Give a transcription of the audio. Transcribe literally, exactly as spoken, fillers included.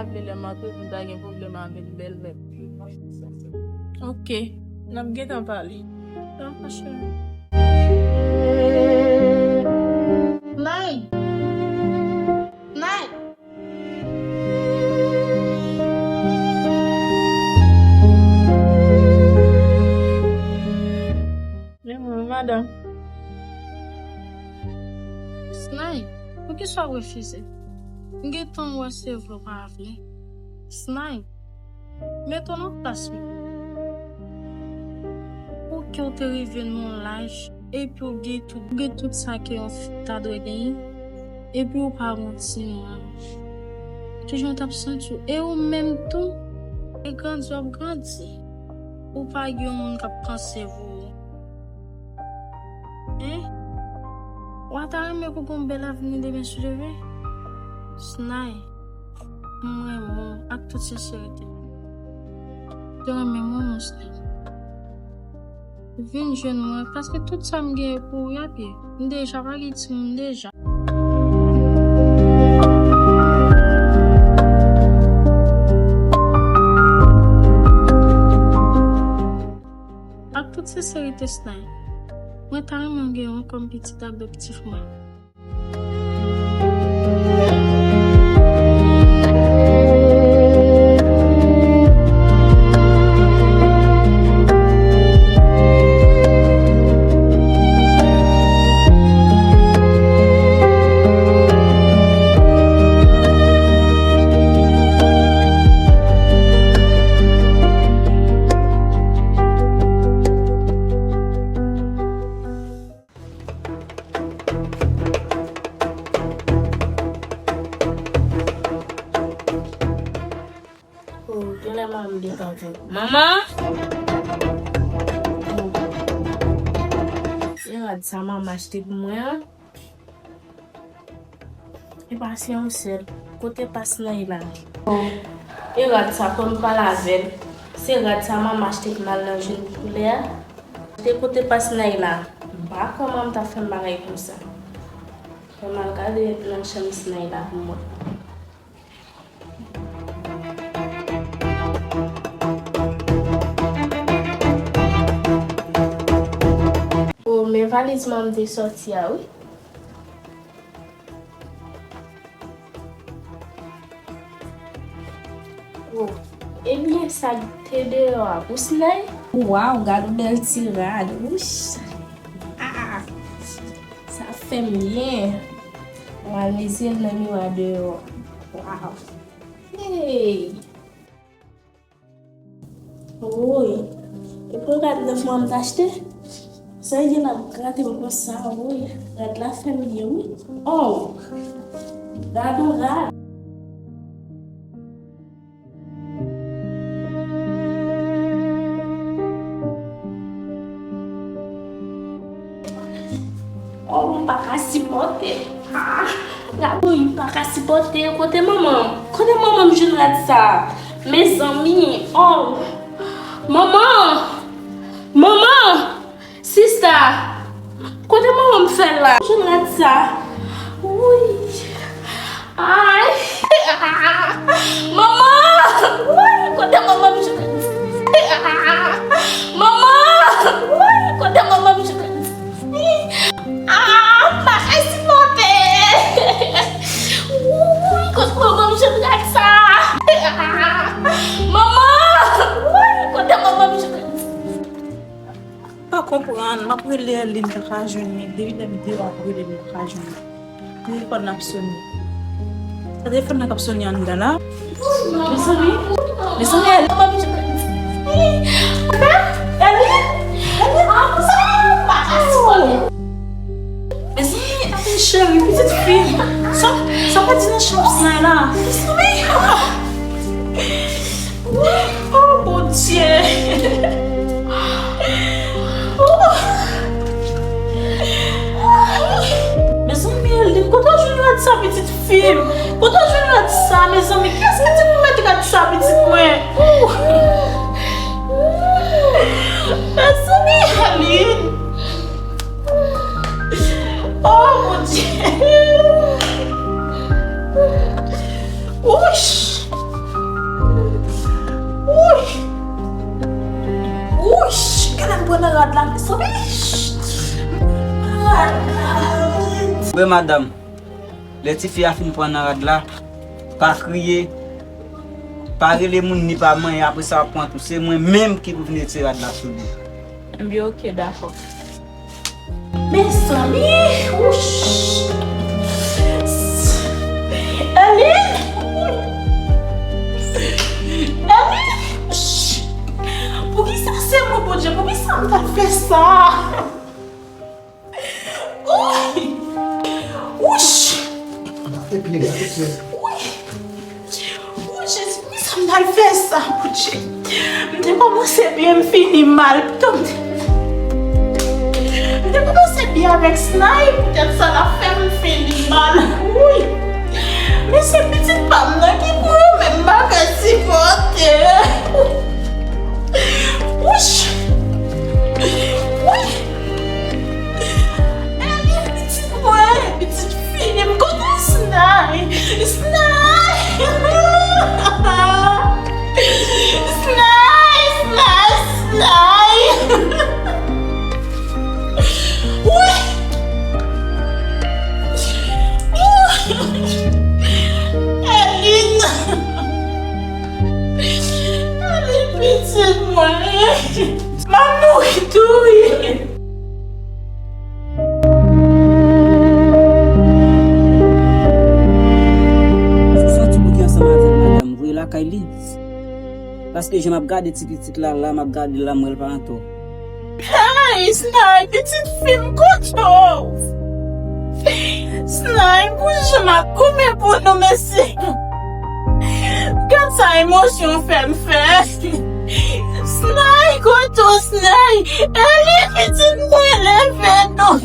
Vle lè m antre pou m ta gen pwoblèm avèk bèlmè. Ok, n ap gentan pale. Nan pwochen. Nay! Nay! Men mwen, madanm. Snay, poukisa w refize? M gentan wè se vre w pa vle. Snay, mete w nan plas mwen. Ou ke w te rive nan yon laj, epi w gen tout, w gen tout sa ke yon fi ta dwe genyen, epi w pa gon timoun. Kijan w t ap santi w? E ou menm tou, e grandi w ap grandi. Ou pa gen yon moun k ap panse pou ou. Hein? Ou ta renmen pou gon bèl avni demen sou demen? Snay, m renmen w ak tout senserite. Te renmen w, mon Snay. Vin jwenn mwen, paske tout sa m genyen pou ou y ap ye. M deja pa gen timoun deja. Ak tout senserite, Snay, mwen ta renmen w gen yon kòm pitit adoptif mwen. Oh, genlè manman m gentan vin. Manman! Oh. Se rad sa manman achte pou mwen an. Epa se yon sèl. Kote pa Snay la? Oh. E rad sa, fò m pale avè l. Se rad sa manman achte pou m al nan jèn koulè a. Te kote pa Snay la. M pa kwè manman m ta fè m bagay konsa. Fò m al gade nan chanm Snay la pou m wè. Oh, men valiz manman m te sòti a, wi. Oh, ebyen, sa k te deyò a pou Snay? Waw, gad yon bèl ti rad. Wouch! Ah! Sa fè m byen. Mwen al mezi l nan miwa deyò. Waw! Hey! Woy! E pou rad nèf mwa m t achte? Sa e gen l ap grate m konsa, woy! Rad la fè m byen, wi. Oh! Gad yon rad! Oh, m pa ka sipòte. Ah, gade, m pa ka sipòte. Kote manman m? Kote manman m jwenn rad sa? Mezanmi, oh. Manman! Manman! Sista! Kote manman m fè l la? Jwenn rad sa? Woy! Ay! Manman! Woy! Kote manman m jwenn? Manman! Woy! Kote manman m jwenn? Ah! M pa ka sipòte! Woy! Kote manman m jwenn rad sa? Manman! Woy! Kote manman m jwenn? Pa konprann, m ap rele Erline, m pa ka jwenn li. Depi lè m deyò ap rele m, m pa ka jwenn li. Telefòn nan ap sonnen. Sa telefòn nan k ap sonnen anndan la. Mezanmi, mezanmi, Erline. Erline, Erline, ah, mezanmi, m pa ka sipòte. Mezanmi, Erline cheri, pitit fi. Sa, sa pa di nan chanm Snay la. Mezanmi. Oh, Bondye! Oh! Mezanmi, Erline, kote w jwenn rad sa, pitit fi m? Kote w jwenn rad sa, mezanmi? Kiyès ki di pou mete rad sa, pitit mwen? Oh! Mezanmi, Erline! Oh, Bondye! Wouch! Rad la, mezanmi. Rad la. Wè madanm, lè tifi a fin pran nan rad la, pa kriye, pa rele moun ni pa manyen, apre sa w ap pran tou. Se mwen menm ki pou vin retire rad la sou li. Ebyen, oke, dakò. Mezanmi, wouch. Elin! Elin! Poukisa se mwen, Bondye? Poukisa m ta fè sa? Wouch! Wouch! Epi, epi, epi. Wi. O Jezi, poukisa m t al fè sa, Bondye? M te kòmanse byen, m fini mal. Poutan m te, m te kòmanse byen avèk Snay, poutèt sa l ap fè m fini mal. Wi. Men se pitit pa m nan ki pou yo menm bagay sipòte. Wouch! Wi! Eli, pitit mwen, pitit fi m, kote Snay? Snay! Snay, Snay, Snay! Wi! Elin! Elin, pitit mwen! M ap mouri tou, wi. Sou sa ti bouke ansanm avèk madanm voye lakay li. Paske jan m ap gade ti pitit la la, m ap gade l la, m wè l pa antò. Hey, Snay, pitit fi m, kote w? Snay, pou jan m ap goumen pou nou, mesye. Gad sa emosyon fè m fè. Snay, kote w, Snay? Eli, pitit mwen, leve non.